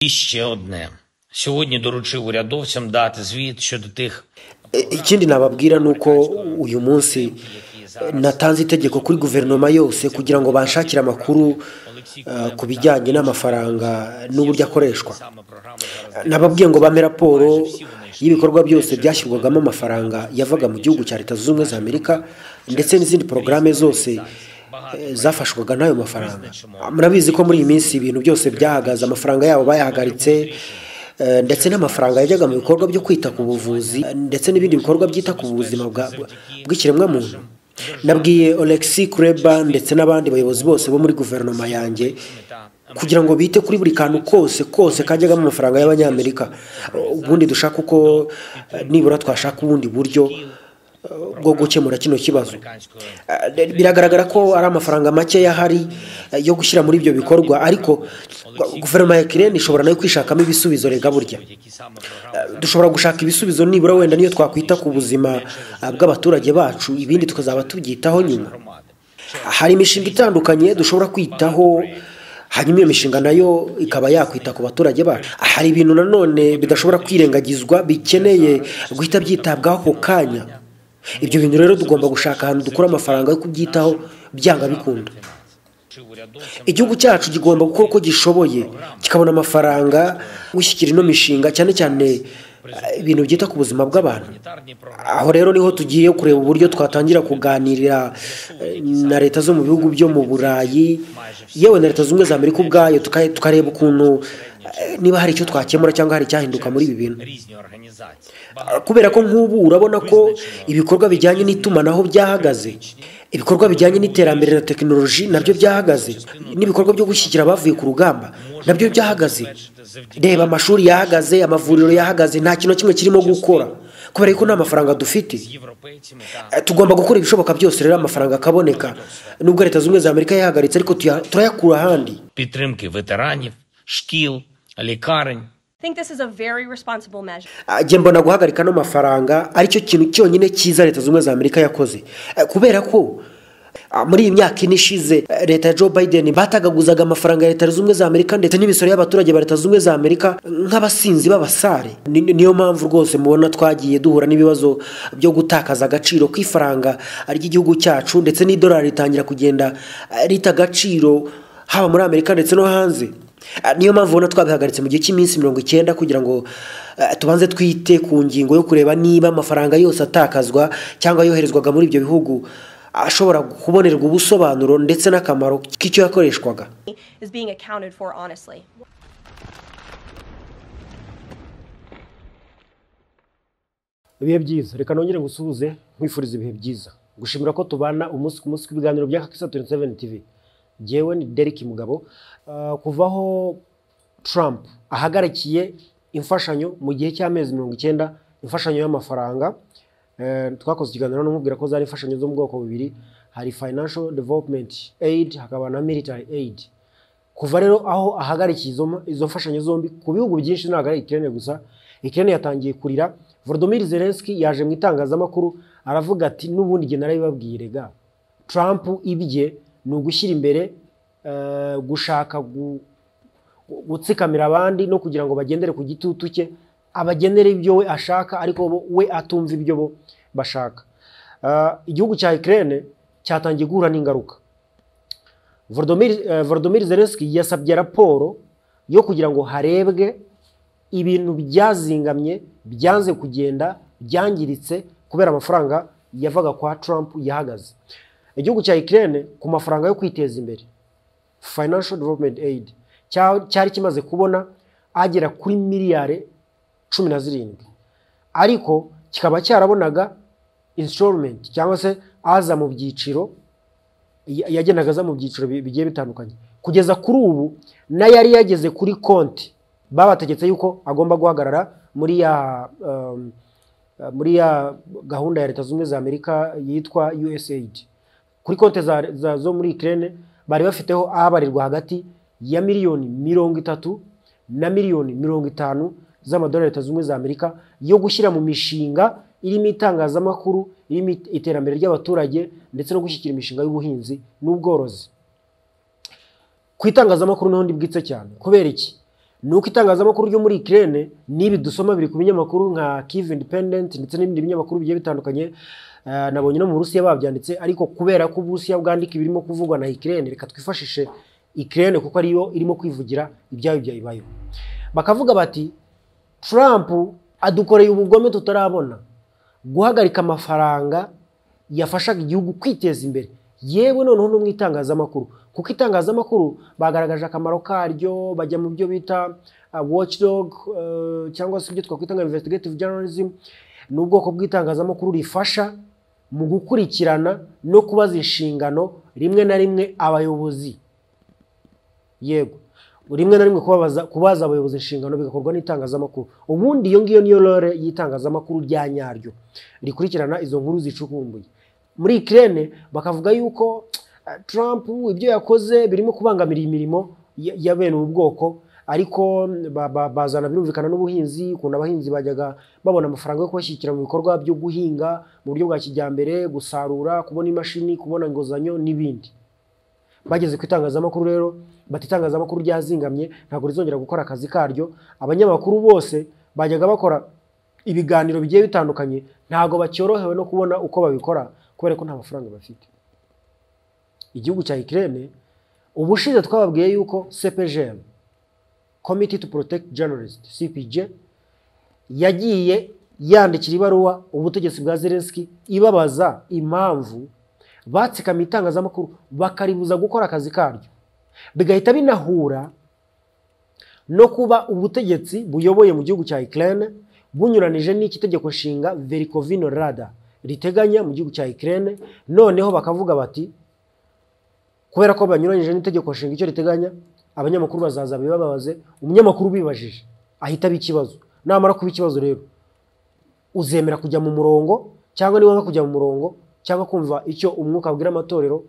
І ще одне. Сьогодні доручив урядовцям дати звіт щодо тих Ikindi nababwira ni uko uyu munsi natanze itegeko kuri guverinoma yose kugira ngo banshakire amakuru ku bijyanye n'amafaranga n'uburyo akoreshwa. Nababwiye ngo bampe raporo y'ibikorwa byose byashyirwagamo amafaranga yavaga mu gihugu cya Leta Zunze Ubumwe za Amerika, ndetse n'izindi porogaramu zose zafashwaga n'ayo mafaranga. Murabizi ko muri iyi minsi ibintu byose byahagaze, amafaranga yabo bayahagaritse, ndetse n'amafaranga yajyaga mu bikorwa byo kwita ku buvuzi ndetse n'ibindi bikorwa byita ku buzima bw'ikiremwamuntu. Nabwiye Oleksiy Kuleba ndetse n'abandi bayobozi bose bo muri guverinoma yanjye kugira ngo bite kuri buri kantu kose kose kajyagamo amafaranga y'Abanyamerika, ubundi dushaka uko nibura twashaka ubundi buryo bwo gukemura kino kibazo. Biragaragara ko ari amafaranga make yahari yo gushyira muri ibyo bikorwa, ariko guverinoma ya Ukraine ishobora nayo kwishakamo ibisubizo. Rega burya dushobora gushaka ibisubizo nibura wenda niyo twakwita ku buzima bw'abaturage bacu, ibindi tukazaba tubyitaho nyuma. Hari imishinga itandukanye dushobora kwitaho, hanyuma iyo mishinga nayo ikaba yakwita ku baturage bacu. Hari ibintu nanone bidashobora kwirengagizwa bikeneye guhita byitabwaho ako kanya. Ibyo bintu rero tugomba gushaka ahantu dukura amafaranga yo kubyitaho byanga bikunda. Igihugu cyacu kigomba gukora uko gishoboye kikabona amafaranga gushyikira ino mishinga, cyane cyane ibintu byita ku buzima bw'abantu. Aho rero niho tugiye kureba uburyo twatangira kuganirira na leta zo mu bihugu byo mu Burayi, yewe na Leta Zunze Ubumwe za Amerika ubwayo, tukareba ukuntu niba hari icyo twakemura cyangwa hari icyahinduka muri ibi bintu. Kubera ko nk'ubu urabona ko ibikorwa bijyanye n'itumanaho byahagaze, ibikorwa bijyanye n'iterambere na tekinoloji nabyo byahagaze, n'ibikorwa byo gushyigikira abavuye ku rugamba nabyo byahagaze. Reba amashuri yahagaze, amavuriro yahagaze, nta kintu kimwe kirimo gukora kubera ko nta mafaranga dufite. Tugomba gukora ibishoboka byose rero amafaranga akaboneka, nubwo Leta Zunze Ubumwe za Amerika yahagaritse, ariko turayakura ahandi. Підтримки ветеранів, шкіл, лікарень. Think this is a very responsible measure. Njye mbona guhagarika no mafaranga aricyo kintu cyonyine cyiza Leta Zunze Ubumwe za Amerika yakoze, kubera ko muri iyi myaka ine ishize leta ya Joe Biden batagaguzaga amafaranga ya Leta Zunze Ubumwe za Amerika ndetse n'imisoro y'abaturage ba Leta Zunze Ubumwe za Amerika nk'abasinzi b'abasare. Niyo mpamvu rwose mubona twagiye duhura n'ibibazo byo gutakaza agaciro k'ifaranga ry'igihugu cyacu, ndetse n'idolari ritangira kugenda rita agaciro haba muri Amerika ndetse no hanze. Niyo mpamvu ubona twabihagaritse mu gihe cy'iminsi 90 kugira ngo tubanze twite ku ngingo yo kureba niba amafaranga yose atakazwa cyangwa yoherezwaga muri ibyo bihugu ashobora kubonerwa ubusobanuro ndetse n'akamaro k'icyo yakoreshwaga. Is being accounted for honestly. Ibihe byiza, reka nongere ngusuhuze nkwifuriza ibihe byiza, gushimira ko tubana umunsi ku munsi kw'ibiganiro bya Kakisa 27 TV. Jyewe ni Derek Mugabo. Kuvaho Trump ahagarikiye imfashanyo mu gihe cy'amezi 90, imfashanyo y'amafaranga, twakoze ikiganiro n'umubwira ko zari imfashanyo zo mu bwoko bubiri, hari financial development aid hakaba na military aid. Kuva rero aho ahagarikiye izo mfashanyo zombi ku bihugu byinshi, ntabwo ari Ukraine gusa. Ukraine yatangiye kurira. Volodymyr Zelensky yaje mu itangazamakuru aravuga ati n'ubundi jye narabibabwiye ga Trump ibye ni ugushyira imbere gushaka gutsikamira abandi no kugira ngo bagendere ku gitutu cye, abagenere ibyo we ashaka ariko we atumva ibyo bo bashaka. Igihugu cya Ukraine cyatangiye guhura n'ingaruka. Volodymyr Zelensky yasabye raporo yo kugira ngo harebwe ibintu byazingamye, byanze kugenda, byangiritse kubera amafaranga yavaga kwa Trump yahagaze. Igihugu cya Ukraine ku mafaranga yo kwiteza imbere, financial development aid, cyari kimaze kubona agera kuri miliyari 17, ariko kikaba cyarabonaga installment cyangwa se aza mu byiciro, yagendaga aza mu byiciro bigiye bitandukanye. Kugeza kuri ubu na yari yageze kuri konti babategetse yuko agomba guhagarara muri ya gahunda ya Leta Zunze Ubumwe za Amerika yitwa USAID. Kuri konti zo muri Ukraine bari bafiteho abarirwa hagati ya miliyoni 30 na miliyoni 50 z'amadolari Leta Zunze Ubumwe za Amerika yo gushyira mu mishinga irimo itangazamakuru, irimo iterambere ry'abaturage ndetse no gushyigikira imishinga y'ubuhinzi n'ubworozi. Ku itangazamakuru niho ndi bwitse cyane. Kubera iki? Ni uko itangazamakuru ryo muri Ukraine, n'ibi dusoma biri ku binyamakuru nka Kyiv Independent ndetse n'ibindi binyamakuru bigiye bitandukanye, nabonye no mu Burusiya babyanditse, ariko kubera ko Uburusiya bwandika ibirimo kuvugwa na Ukraine, reka twifashishe Ukraine kuko ariyo irimo kwivugira ibyayo byayibayeho. Bakavuga bati: "Trump adukoreye ubugome tutarabona, guhagarika amafaranga yafashaga igihugu kwiteza imbere, yewe noneho no mu itangazamakuru." Kuko itangazamakuru bagaragaje akamaro karyo, bajya mu byo bita watchdog, cyangwa se ibyo twakwita nka investigative journalism. Ni ubwoko bw'itangazamakuru rifasha mu gukurikirana no kubaza inshingano rimwe na rimwe abayobozi. Yego, rimwe na rimwe kubaza abayobozi inshingano bigakorwa n'itangazamakuru. Ubundi iyo ngiyo niyo role y'itangazamakuru rya nyaryo, rikurikirana izo nkuru zicukumbuye. Muri Ukraine bakavuga yuko Trump ibyo yakoze birimo kubangamira imirimo ya bene ubu bwoko, ariko bazana birumvikana n'ubuhinzi, ukuntu abahinzi bajyaga babona amafaranga yo kubashyigikira mu bikorwa byo guhinga mu buryo bwa kijyambere, gusarura, kubona imashini, kubona inguzanyo n'ibindi. Bageze ku itangazamakuru rero bati: "Itangazamakuru ryazingamye, ntabwo rizongera gukora akazi karyo." Abanyamakuru bose bajyaga bakora ibiganiro bigiye bitandukanye ntabwo bacyorohewe no kubona uko babikora kubera ko nta mafaranga bafite. Igihugu cya Ukraine, ubushize twababwiye yuko CPGM, Committee to Protect Journalists, CPJ, yagiye yandikira ibaruwa ubutegetsi bwa Zelensky ibabaza impamvu batsikamiye itangazamakuru bakaribuza gukora akazi karyo, bigahita binahura no kuba ubutegetsi buyoboye mu gihugu cya Ukraine bunyuranije n'iki tegeko nshinga Verkhovna Rada riteganya mu gihugu cya Ukraine. Noneho bakavuga bati: "Kubera ko banyuranyije n'itegeko nshinga icyo riteganya, abanyamakuru bazaza bibabaze." Umunyamakuru ubibajije ahita aba ikibazo. Namara kuba ikibazo rero, uzemera kujya mu murongo cyangwa niba wanga kujya mu murongo cyangwa kumva icyo umwuka abwira amatorero,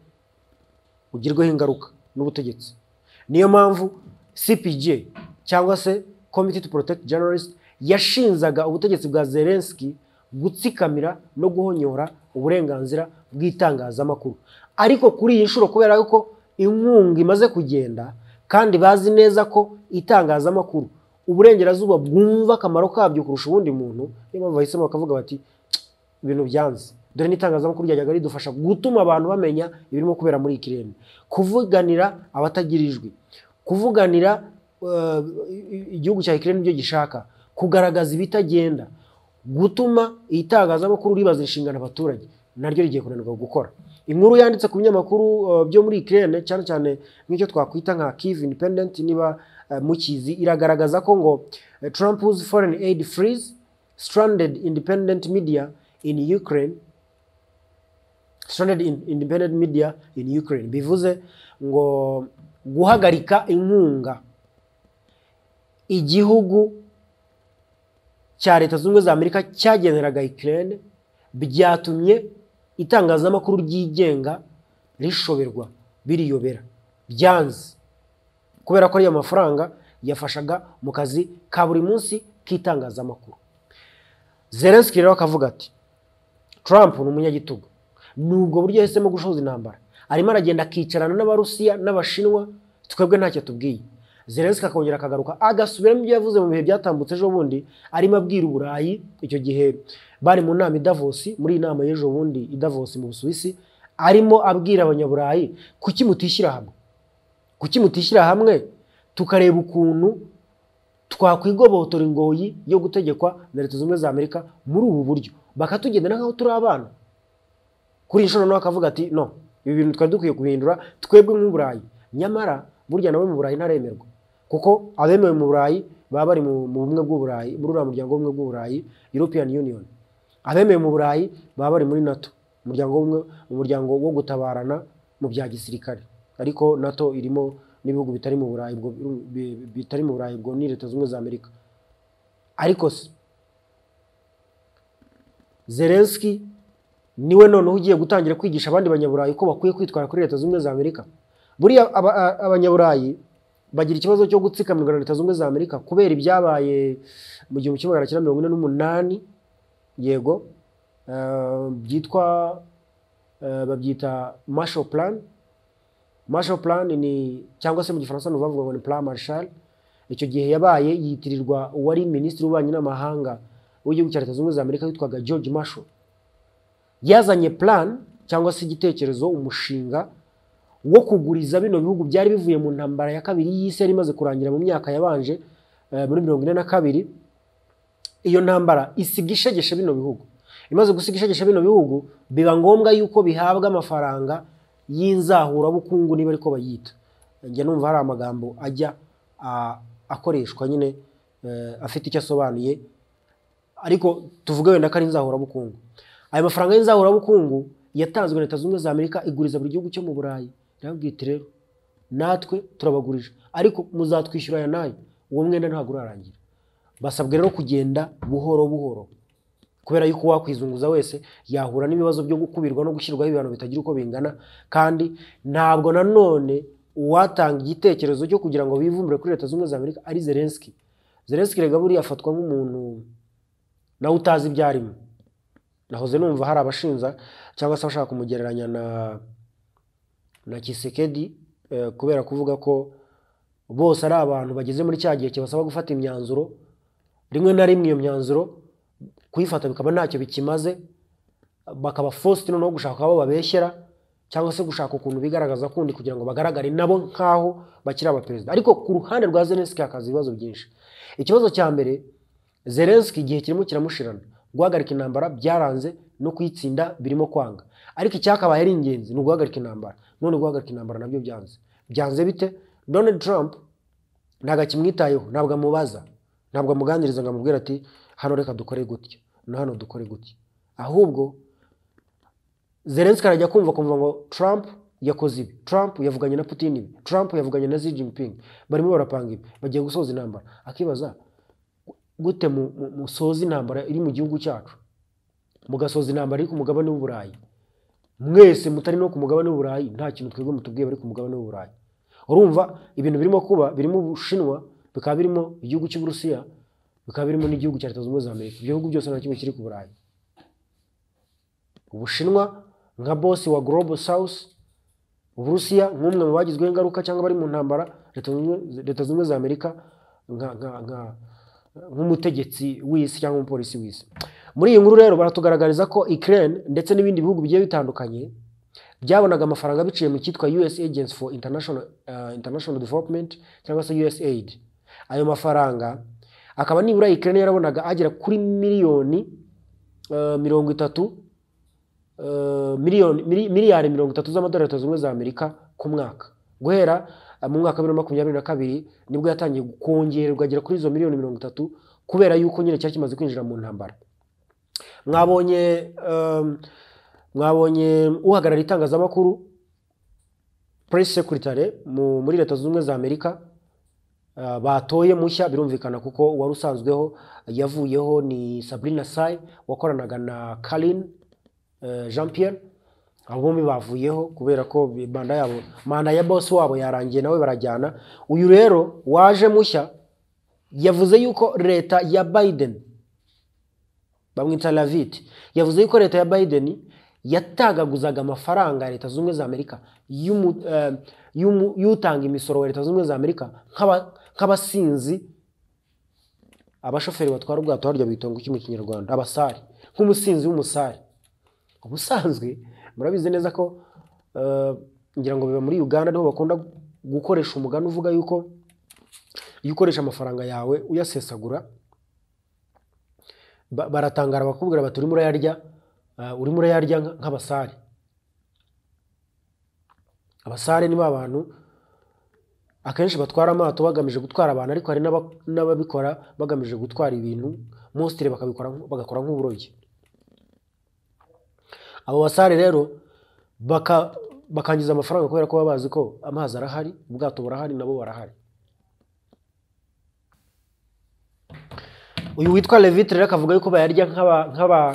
ugirweho ingaruka n'ubutegetsi. Niyo mpamvu CPJ cyangwa se Committee to Protect Journalists yashinzaga ubutegetsi bwa Zelensky gutsikamira no guhonyora uburenganzira bw'itangazamakuru. Ariko kuri iyi nshuro, kubera ko inkunga imaze kugenda kandi bazi neza ko itangazamakuru uburengerazuba bwumva akamaro kabyo kurusha uwundi muntu, niyo mpamvu bahisemo bakavuga bati: "Ibintu byanze." Dore n'itangazamakuru ryajyaga ridufasha gutuma abantu bamenya ibirimo kubera muri Ukraine, kuvuganira abatagira ijwi, kuvuganira igihugu cya Ukraine ibyo gishaka, kugaragaza ibitagenda, gutuma itangazamakuru ribaza inshingano abaturage, naryo rigiye kunanirwa gukora. Inkuru yanditse ku binyamakuru byo muri Ukraine, cyane cyane nk'icyo twakwita nka Kyiv Independent, niba mukizi, iragaragaza ko ngo "Trump's foreign aid freeze stranded independent media in Ukraine", "stranded in independent media in Ukraine", bivuze ngo guhagarika inkunga igihugu cya Leta Zunze Ubumwe za Amerika cyageneraga Ukraine byatumye itangazamakuru ryigenga rishoberwa, biriyobera, byanze, kubera ko ariyo mafaranga yafashaga mu kazi ka buri munsi k'itangazamakuru. Zelensky rero akavuga ati: "Trump ni umunyagitugu, ni ubwo buryo yahisemo gushoza intambara, arimo aragenda akicarana n'Abarusiya n'Abashinwa, twebwe ntacyo tubwiye." Zelensky akongera akagaruka agasubiramo ibyo yavuze mu bihe byatambutse ejo bundi, arimo abwira Uburayi. Icyo gihe bari mu nama i Davos, muri iyi nama y'ejo bundi i Davos mu Busuwisi, arimo abwira Abanyaburayi: "Kuki mutishyira hamwe? Kuki mutishyira hamwe tukareba ukuntu twakwigobotora ingoyi yo gutegekwa na Leta Zunze Ubumwe za Amerika muri ubu buryo, bakatugendera nk'aho turi abana?" Kuri iyi nshuro nawe akavuga ati: "No, ibi bintu twari dukwiye guhindura twebwe nk'Uburayi." Nyamara burya nawe mu Burayi ntaremerwa, kuko abemewe mu Burayi baba bari mu bumwe bw'Uburayi, muri uriya muryango w'ubumwe bw'Uburayi, European Union. Abemewe mu Burayi baba bari muri NATO, umuryango w'ubumwe, umuryango wo gutabarana mu bya gisirikare. Ariko NATO irimo n'ibihugu bitari mu Burayi, ubwo bitari mu Burayi ubwo ni Leta Zunze Ubumwe za Amerika. Ariko se Zelensky niwe noneho ugiye gutangira kwigisha abandi Banyaburayi ko bakwiye kwitwara kuri Leta Zunze Ubumwe za Amerika? Buriya Abanyaburayi bagira ikibazo cyo gutsikamirwa na Leta Zunze Ubumwe za Amerika kubera ibyabaye mu 1948, yego, byitwa, babyita Marshall Plan. Marshall Plan ni, cyangwa se mu Gifaransa ni bavuga ngo ni Plan Marshall. Icyo gihe yabaye yitirirwa uwari minisitiri w'ububanyi n'amahanga w'igihugu cya Leta Zunze Ubumwe za Amerika witwaga George Marshall. Yazanye plan cyangwa se igitekerezo, umushinga wo kuguriza bino bihugu byari bivuye mu ntambara ya kabiri y'isi yari imaze kurangira mu myaka yabanje, muri 42. Iyo ntambara isiga ishegeshe bino bihugu. Imaze gusiga ishegeshe bino bihugu, biba ngombwa yuko bihabwa amafaranga y'inzahurabukungu, niba ariko bayita. Njya numva hari amagambo ajya akoreshwa nyine afite icyo asobanuye, ariko tuvuge wenda ko ari inzahurabukungu. Ayo mafaranga y'inzahurabukungu yatanzwe na Leta Zunze Ubumwe za Amerika, iguriza buri gihugu cyo mu Burayi. Irababwira iti: "Rero natwe turabagurije, ariko muzatwishyura aya n'ayo." Uwo mwenda ntabwo urarangira. Basabwe rero kugenda buhoro buhoro, kubera yuko wakwizunguza wese yahura n'ibibazo byo gukubirwa no gushyirwaho ibihano bitagira uko bingana. Kandi ntabwo nanone uwatanga igitekerezo cyo kugira ngo bivumbure kuri Leta Zunze Ubumwe za Amerika ari Zelensky. Zelensky rega buriya afatwa nk'umuntu nawe utazi ibyo arimo. Nahoze numva hari abashinza cyangwa se abashaka kumugereranya na Tshisekedi, kubera kuvuga ko bose ari abantu bageze muri cya gihe kibasaba gufata imyanzuro, rimwe na rimwe iyo myanzuro kuyifata bikaba ntacyo bikimaze, bakaba forced noneho gushaka abo babeshyera cyangwa se gushaka ukuntu bigaragaza kundi kugira ngo bagaragare nabo nk'aho bakiri abaperezida. Ariko ku ruhande rwa Zelensky hakaza ibibazo byinshi. Ikibazo cya mbere, Zelensky igihe kirimo kiramushirana. Guhagarika intambara byaranze, no kuyitsinda birimo kwanga, ariko icyakabaye ari ingenzi ni uguhagarika intambara. None guhagarika intambara nabyo byanze. Byanze bite? Donald Trump ntabwo akimwitayeho, ntabwo amubaza, ntabwo amuganiriza ngo amubwire ati: "Hano reka dukore gutya na hano dukore gutya." Ahubwo Zelensky arajya kumva kumva ngo Trump yakoze ibi, Trump yavuganye na Putin ibi, Trump yavuganye na Xi Jinping, barimo barapanga ibi, bagiye gusoza intambara. Akibaza gute musoza intambara iri mu gihugu cyacu, mugasoza intambara iri ku mugabane w'Uburayi, mwese mutari no ku mugabane w'Uburayi? Nta kintu twebwe mutubwiye bari ku mugabane w'Uburayi. Urumva ibintu birimo kuba birimo Ubushinwa, bikaba birimo igihugu cy'Uburusiya, bikaba birimo n'igihugu cya Leta Zunze Ubumwe za Amerika. Ibyo bihugu byose nta kimwe kiri ku Burayi. Ubushinwa nka boss wa Global South, Uburusiya nk'umwe mu bagizweho ingaruka cyangwa bari mu ntambara, Leta Zunze Ubumwe za Amerika nk'umutegetsi w'isi cyangwa umupolisi w'isi. Muri iyi nkuru rero baratugaragariza ko Ukraine ndetse n'ibindi bihugu bigiye bitandukanye byabonaga amafaranga biciye mu cyitwa US Agency for International Development cyangwa se USAID. Ayo mafaranga akaba nibura Ukraine yarabonaga agera kuri miliyoni 30, miliyari 30 z'amadolari ya Leta Zunze Ubumwe za Amerika ku mwaka. Guhera mu mwaka wa 2022 nibwo yatangiye kongererwa agera kuri izo miliyoni 30, kubera yuko nyine cyari kimaze kwinjira mu ntambara. Mwabonye uhagarariye itangazamakuru, press secretary muri Leta Zunze Ubumwe za Amerika, batoye mushya, birumvikana kuko uwari usanzweho yavuyeho, ni Sabrina Sai wakoranaga na Karine Jean Pierre. Abo bombi bavuyeho kubera ko manda yabo, manda ya boss wabo yarangiye, nawe barajyana. Uyu rero waje mushya yavuze yuko leta ya Biden, bamwita Lavit, yavuze yuko leta ya Biden yatagaguzaga amafaranga ya Leta Zunze Ubumwe za Amerika, y'utanga imisoro wa Leta Zunze Ubumwe za Amerika, nk'abasinzi, abashoferi batwara ubwato harya bita ngo iki mu Kinyarwanda? Abasare. Nk'umusinzi w'umusare. Ubusanzwe murabizi neza ko, ngira ngo biba muri Uganda niho bakunda gukoresha umugani uvuga yuko iyo ukoresha amafaranga yawe uyasesagura, baratangara bakubwira bati: "Urimo urayarya, urimo urayarya nk'abasare." Abasare ni ba bantu akenshi batwara amato bagamije gutwara abantu, ariko hari n'ababikora bagamije gutwara ibintu, mostly bakabikora bagakora nk'uburobyi. Abo basare rero bakangiza amafaranga kubera ko baba bazi ko amazi arahari, ubwato burahari, nabo barahari. Uyu witwa Levite rero akavuga yuko bayarya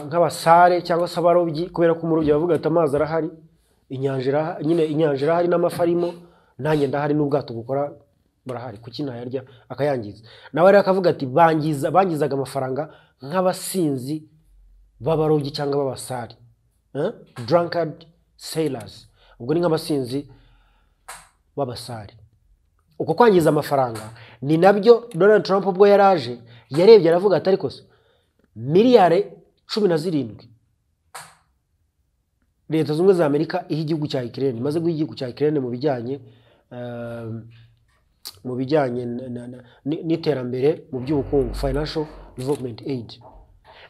nk'abasare cyangwa se abarobyi, kubera ko umurobyi bavuga ati: "Amazi arahari, inyanja nyine inyanja irahari n'amafi arimo, nanjye ndahari n'ubwato bukora burahari, kuki ntayarya?" Akayangiza. Nawe rero akavuga ati bangizaga amafaranga nk'abasinzi b'abarobyi cyangwa b'abasare. Drunkard sailors, ubwo ni nk'abasinzi b'abasare. Uko kwangiza amafaranga ni nabyo Donald Trump ubwo yaraje yarebye aravuga ati ariko se miliyari 17 Leta Zunze Ubumwe za Amerika iha igihugu cya Ukraine, imaze guha igihugu cya Ukraine mu bijyanye n'iterambere mu by'ubukungu, financial development aid,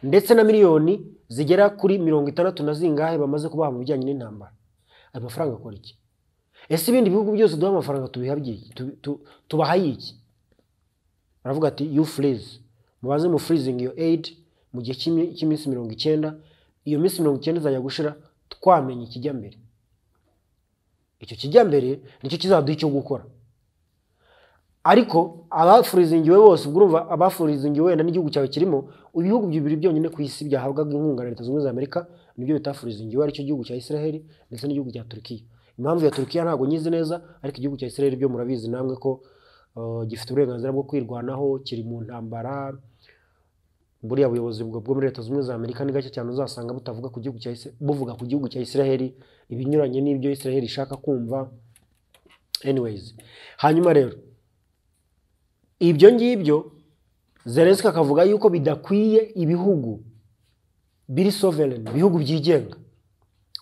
ndetse na miliyoni zigera kuri 60 na zingahe bamaze kubaha mu bijyanye n'intambara, ayo mafaranga akora iki? Ese ibindi bihugu byose duha amafaranga tubiha byiki? Tubaha iki? Baravuga ati you freeze, mubanze mu freezing your aid mu gihe cy'iminsi 90. Iyo minsi 90 izajya gushira twamenye ikijya mbere. Icyo kijya mbere nicyo kizaduha icyo gukora. Ariko abafreezingiwe bose, ubwo urumva abafreezingiwe wenda n'igihugu cyawe kirimo, ibihugu bibiri byonyine ku isi byahabwaga inkunga na Leta Zunze Ubumwe za Amerika nibyo bitafreezingiwe, aricyo gihugu cya Israel ndetse n'igihugu cya Turukiya. Impamvu ya Turukiya ntabwo nyizi neza, ariko igihugu cya Israel byo murabizi namwe ko gifite uburenganzira bwo kwirwanaho, kiri mu ntambara. Buriya buyobozi bwo muri Leta Zunze Ubumwe za Amerika ni gake cyane uzasanga butavuga ku gihugu cya buvuga ku gihugu cya Israel ibinyuranye n'ibyo Israel ishaka kumva. Anyways, hanyuma rero ibyo ngibyo Zelensky akavuga yuko bidakwiye ibihugu biri sovereign, ibihugu byigenga,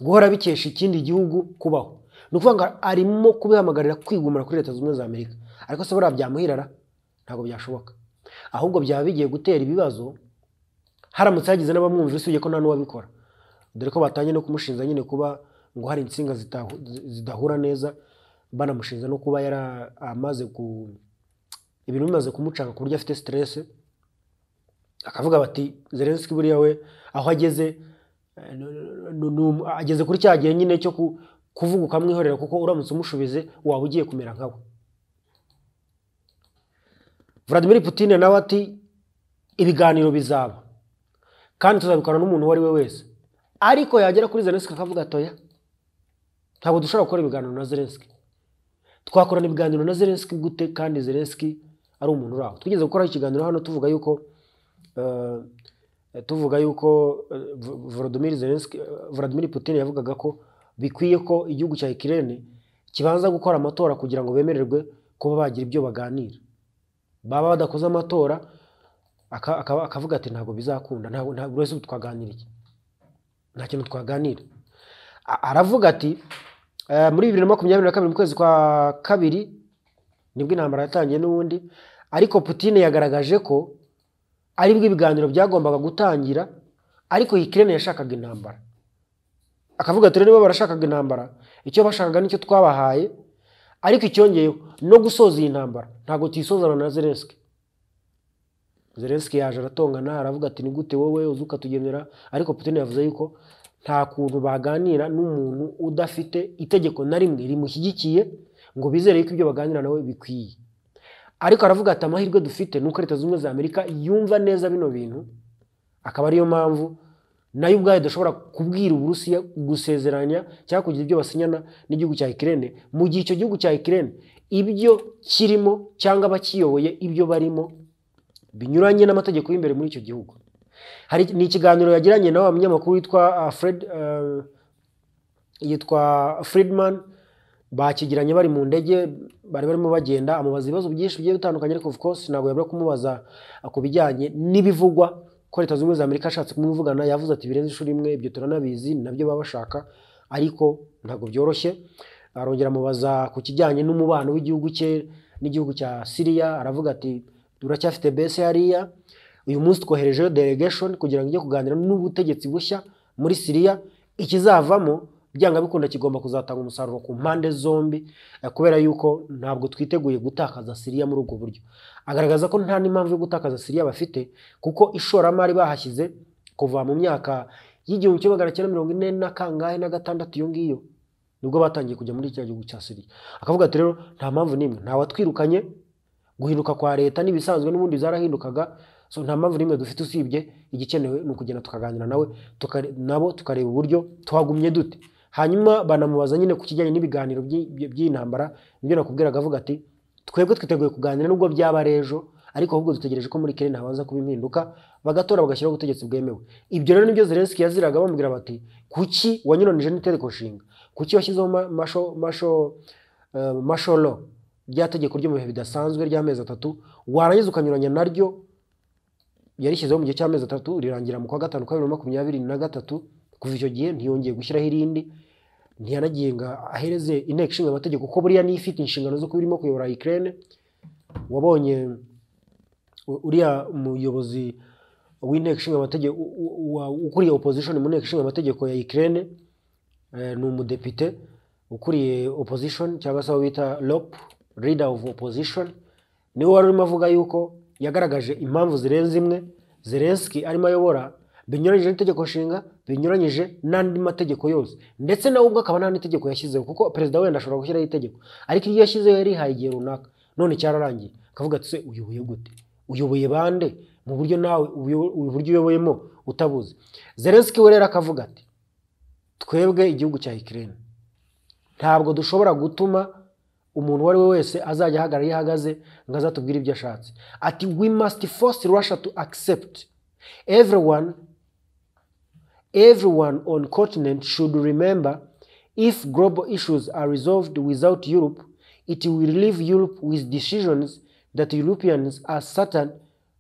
guhora bikesha ikindi gihugu kubaho. Ni ukuvuga ngo arimo kubihamagarira kwigumira kuri Leta Zunze Ubumwe za Amerika. Ariko se buriya byamuhirara? Ntabwo byashoboka, ahubwo byaba bigiye gutera ibibazo haramutse hagize n'abamwumvira, usibye ko nta n'uwabikora, dore ko batangiye no kumushinja nyine kuba ngo hari insinga zidahura neza, banamushinja no kuba yari amaze ku ibintu bimaze kumucanga ku buryo afite stress. Akavuga bati Zelensky buriya we aho ageze ageze kuri cya gihe nyine cyo kuvuga ukamwihorera, kuko uramutse umushubize waba ugiye kumera nkawe. Vladimir Putin nawe ati ibiganiro bizaba kandi tuzabikora n'umuntu uwo ari we wese. Ariko yagera kuri Zelensky akavuga ati oya, ntabwo dushobora gukora ibiganiro na Zelensky. Twakorana ibiganiro na Zelensky gute kandi Zelensky ari umuntu uri aho? Twigeze gukora ikiganiro hano tuvuga yuko Volodymyr Zelensky, Vladimir Putin yavugaga ko bikwiye ko igihugu cya Ukraine kibanza gukora amatora kugira ngo bemererwe kuba bagira ibyo baganira. Baba badakoze amatora akavuga ati ntabwo bizakunda, ntabwo wese twaganira iki, nta kintu twaganira. Aravuga ati muri 2022 mu kwezi kwa kabiri nibwo intambara yatangiye n'ubundi, ariko Putin yagaragaje ko aribwo ibiganiro byagombaga gutangira, ariko Ukraine yashakaga intambara. Akavuga ati rero niba barashakaga intambara, icyo bashakaga nicyo twabahaye, ariko icyongeyeho no gusoza iyi ntambara ntabwo tuyisozana na Zelensky. Zelensky yaje aratongana, aravuga ati ni gute wowe uza ukatugenera? Ariko Putin yavuze yuko nta kuntu baganira n'umuntu udafite itegeko na rimwe rimushyigikiye ngo bizere yuko ibyo baganira nawe bikwiye. Ariko aravuga ati amahirwe dufite ni uko Leta Zunze Ubumwe za Amerika yumva neza bino bintu, akaba ariyo mpamvu nayo ubwayo idashobora kubwira Uburusiya gusezeranya cyangwa kugira ibyo basinyana n'igihugu cya Ukraine mu gihe icyo gihugu cya Ukraine ibyo kirimo cyangwa abakiyoboye ibyo barimo binyuranye n'amategeko y'imbere muri icyo gihugu. Hari ni ikiganiro yagiranye na wa munyamakuru witwa Fred, yitwa Friedman. Bakigiranye bari mu ndege, bari barimo bagenda, amubaza ibibazo byinshi bigiye bitandukanye, ariko of course ntabwo yabura kumubaza ku bijyanye n'ibivugwa ko Leta Zunze Ubumwe za Amerika ashatse kumuvugana. Yavuze ati birenze inshuro imwe, ibyo turanabizi, ni nabyo baba bashaka, ariko ntabwo byoroshye. Arongera amubaza ku kijyanye n'umubano w'igihugu cye n'igihugu cya Syria, aravuga ati turacyafite base hariya, uyu munsi twoherejeyo delegation kugira ngo ijye kuganira n'ubutegetsi bushya muri Syria, ikizavamo byanga bikunda kigomba kuzatanga umusaruro ku mpande zombi, kubera yuko ntabwo twiteguye gutakaza Syria muri ubwo buryo. Agaragaza ko nta n'impamvu yo gutakaza Syria bafite, kuko ishoramari bahashyize kuva mu myaka y'1946 na kangahe na gatandatu, iyo ngiyo nibwo batangiye kujya muri kiriya gihugu cya Syria. Akavuga ati rero nta mpamvu n'imwe, nta watwirukanye, guhinduka kwa leta n'ibisanzwe n'ubundi zarahindukaga, so nta mpamvu n'imwe dufite usibye igikenewe ni ukugenda tukaganira nawe nabo tukareba uburyo twagumye dute. Hanyuma banamubaza nyine ku kijyanye n'ibiganiro by'intambara, nibyo nakubwiraga, avuga ati twebwe twiteguye kuganira nubwo byaba ari ejo, ariko ahubwo dutegereje ko muri Ukraine habanza kuba impinduka, bagatora bagashyiraho ubutegetsi bwemewe. Ibyo rero nibyo Zelensky yaziraga, bamubwira bati kuki wanyuranije n'itegeko nshinga, kuki washyizeho martial law? rya tegeko ryo mu bihe bidasanzwe ry'amezi 3, warangiza ukanyuranya naryo. Yarishyizeho mu gihe cy'amezi 3, rirangira mu kwa 5 kwa 2023. Kuva icyo gihe ntiyongeye gushyiraho irindi, ntiyanagiye ngo ahereze inteko ishinga amategeko, kuko buriya niyo ifite inshingano zo kuba irimo kuyobora Ukraine. Wabonye uriya muyobozi w'inteko ishinga amategeko ukuriye opposition mu nteko ishinga amategeko ya Ukraine, ni umudepite ukuriye opposition cyangwa se abo bita LOP, leader of opposition, niwe wari urimo avuga yuko yagaragaje impamvu zirenze imwe Zelensky arimo ayobora binyuranyije n'itegeko nshinga, binyuranyije n'andi mategeko yose, ndetse nawe ubwo akaba nta n'itegeko yashyizeho, kuko perezida wenda ashobora gushyiraho itegeko, ariko iryo yashyizeho yarihaye igihe runaka, none cyararangiye. Akavuga ati se uyoboye gute, uyoboye bande mu buryo nawe uburyo uyoboyemo utabuzi. Zelensky we rero akavuga ati twebwe igihugu cya Ukraine ntabwo dushobora gutuma umuntu uwo ari we wese azajya ahagarara iyo ahagaze ngo azatubwire ibyo ashatse. Ati we must force Russia to accept everyone on continent should remember if global issues are resolved without Europe, it will leave Europe with decisions that Europeans are certain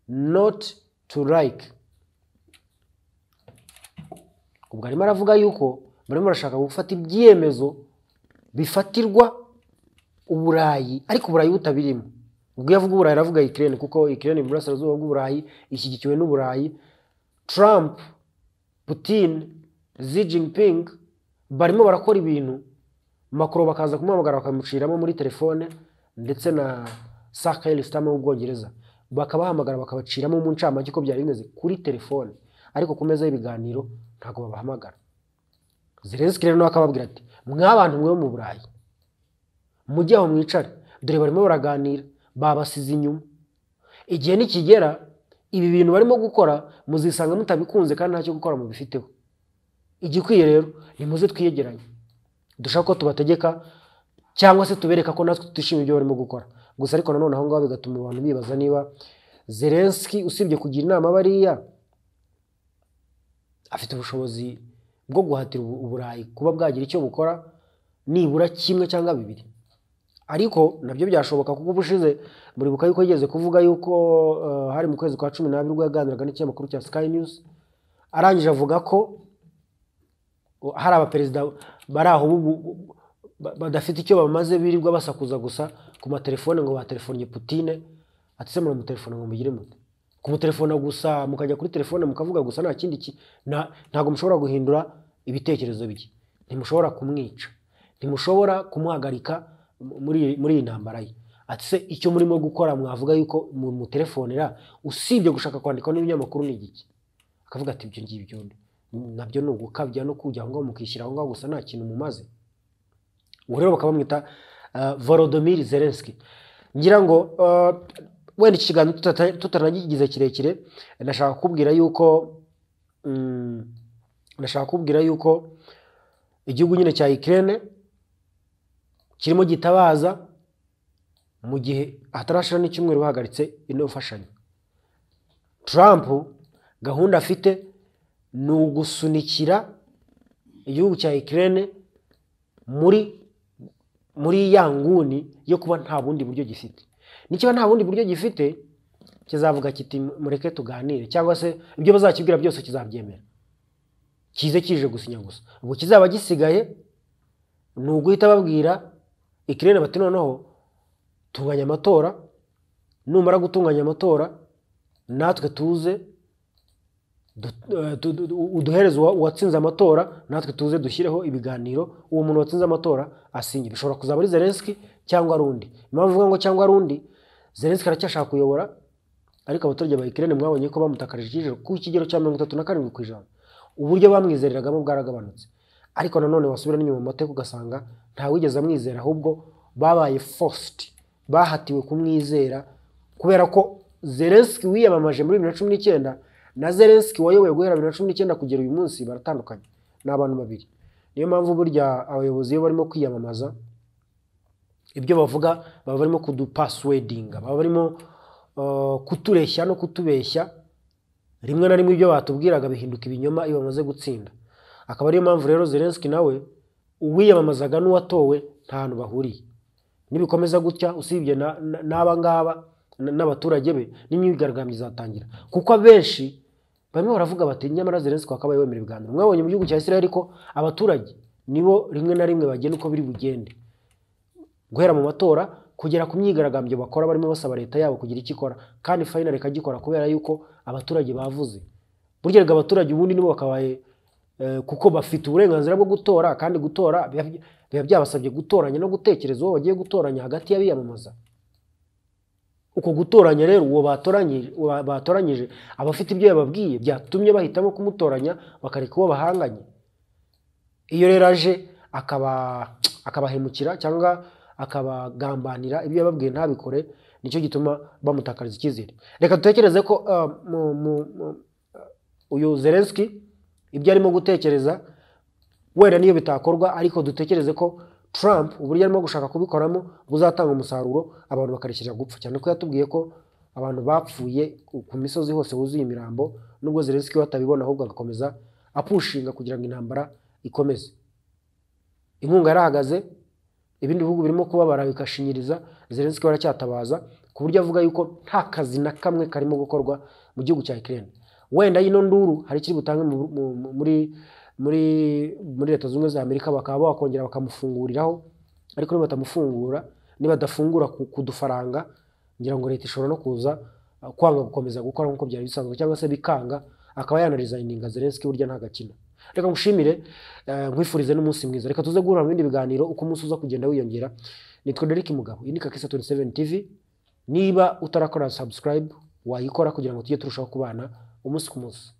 not to like. Ubwo arimo aravuga yuko barimo barashaka gufata ibyemezo bifatirwa Uburayi, ariko Uburayi butabirimo. Ubwo iyo avuga Uburayi aravuga Ukraine, kuko Ukraine mu burasirazuba bw'Uburayi ishyigikiwe n'Uburayi. Trump, Putin, Xi Jinping barimo barakora ibintu, Macron bakaza kumuhamagara bakamuciramo muri telefone, ndetse na Sir Keir Starmer w'Ubwongereza bakabahamagara bakabaciramo mu ncamake uko byari bimeze kuri telefone, ariko ku meza y'ibiganiro ntabwo babahamagara. Zelensky rero nawe akababwira ati mwabantu mwe mu Burayi mujye aho mwicare, dore barimo baraganira, babasize inyuma, igihe nikigera ibi bintu barimo gukora muzisanga mutabikunze kandi ntacyo gukora mubifiteho. Igikwiye rero nimuze twiyegeranye, dushaka ko tubategeka cyangwa se tubereka ko natwe tutishimiye ibyo barimo gukora. Gusa ariko nanone aho ngaho bigatuma abantu bibaza niba Zelensky usibye kugira inama bariya afite ubushobozi bwo guhatira Uburayi kuba bwagira icyo bukora nibura kimwe cyangwa bibiri. Ariko nabyo byashoboka, kuko ubushize muribuka yuko yigeze kuvuga yuko hari mu kwezi kwa 12 ubwo yaganiraga n'ikinyamakuru cya Sky News, arangije avuga ko hari abaperezida bari aho badafite icyo bamaze, birirwa basakuza gusa ku matelefone ngo batelefonye Putine, ati se muramutelefona ngo mugire mute? Kumutelefona gusa mukajya kuri telefone mukavuga gusa, nta kindi, ntabwo mushobora guhindura ibitekerezo bye, ntimushobora kumwica, ntimushobora kumuhagarika muri iyi ntambara ye. Ati se icyo murimo gukora mwavuga yuko mutelefonera usibye gushaka kwandika n'ibinyamakuru ni igiki? Akavuga ati ibyo ngibyo nabyo ni ugukabya no kujya aho ngaho mukishyira aho ngaho gusa nta kintu mumaze. Uwo rero bakaba bamwita Volodymyr Zelensky. Ngira ngo wenda iki kiganiro tutanagigize kirekire, ndashaka kukubwira yuko igihugu nyine cya Ukraine kirimo gitabaza mu gihe hatarashira n'icyumweru bahagaritse ino mfashanyo. Trump gahunda afite ni ugusunikira igihugu cya Ukraine muri ya nguni yo kuba nta bundi buryo gifite. Nikiba nta bundi buryo gifite kizavuga kiti mureke tuganire, cyangwa se ibyo bazakibwira byose kizabyemera, kize kije gusinya gusa. Ubwo kizaba gisigaye ni uguhita babwira Ukraine bati noneho tunganya amatora, numara gutunganya amatora natwe tuze uduhereze uwatsinze amatora, natwe tuze dushyireho ibiganiro, uwo muntu watsinze amatora asinye. Bishobora kuzaba ari Zelensky cyangwa ari undi. Impamvu mvuga ngo cyangwa ari undi, Zelensky aracyashaka kuyobora, ariko abaturage ba Ukraine mwabonye ko bamutakarije icyizere ku kigero cya 37%. Uburyo bamwizereragamo bwaragabanutse, ariko nanone wasubira n'inyuma mu mateka ugasanga ntawigeze amwizera, ahubwo babaye forced, bahatiwe kumwizera, kubera ko Zelensky wiyamamaje muri 2019 na Zelensky wayoboye guhera 2019 kugera uyu munsi baratandukanye, ni abantu babiri. Niyo mpamvu burya abayobozi iyo barimo kwiyamamaza ibyo bavuga baba barimo kudupaswedinga, baba barimo kutureshya no kutubeshya. Rimwe na rimwe ibyo batubwiraga bihinduka ibinyoma iyo bamaze gutsinda. Akaba ariyo mpamvu rero Zelensky nawe uwiyamamazaga n'uwatowe nta hantu bahuriye. Nibikomeza gutya, usibye n'aba ngaba n'abaturage be, n'imyigaragambyo izatangira, kuko abenshi bamwe baravuga bati: "Nyamara Zelensky wakabaye wemera ibiganiro." Mwabonye mu gihugu cya Israel ko abaturage nibo rimwe na rimwe bagena uko biri bugende, guhera mu matora kugera ku myigaragambyo bakora barimo basaba leta yabo kugira icyo ikora, kandi finally ikagikora kubera yuko abaturage bavuze. Burya erega abaturage ubundi nibo bakabaye, kuko bafite uburenganzira bwo gutora, kandi gutora biba byabasabye gutoranya no gutekereza uwo bagiye gutoranya hagati y'abiyamamaza. Uko gutoranya rero, uwo batoranyije aba afite ibyo yababwiye byatumye bahitamo kumutoranya, bakareka uwo bahanganye. Iyo rero aje akabahemukira cyangwa akabagambanira, ibyo yababwiye ntabikore, nicyo gituma bamutakariza icyizere. Reka dutekereze ko uyu Zelensky ibyo arimo gutekereza wenda niyo bitakorwa, ariko dutekereze ko Trump uburyo arimo gushaka kubikoramo buzatanga umusaruro, abantu bakarekera gupfa, cyane ko yatubwiye ko abantu bapfuye ku misozi hose huzuye imirambo, nubwo Zelensky we atabibona, ahubwo agakomeza apushinga kugira ngo intambara ikomeze. Inkunga yarahagaze, ibindi bihugu birimo kubabara bigashinyiriza, Zelensky we aracyatabaza, ku buryo avuga yuko nta kazi na kamwe karimo gukorwa mu gihugu cya Ukraine. Wenda ino nduru hari ikiri butange muri Leta Zunze Ubumwe za Amerika, bakaba bakongera bakamufunguriraho. Ariko niba batamufungura, niba badafungura ku dufaranga, ngira ngo leta ishobora no kuza kwanga gukomeza gukora nk'uko byari bisanzwe, cyangwa se bikanga akaba yanaresigninga. Zelensky burya ntagakina. Reka ngushimire, nkwifurize n'umunsi mwiza. Reka tuze guhura mu bindi biganiro uko umunsi uza kugenda wiyongera. Nitwa Derek Mugabo, iyi ni Kakisa 27 TV. Niba utarakora subscribe, wayikora kugira ngo tujye turushaho kubana umunsi ku munsi.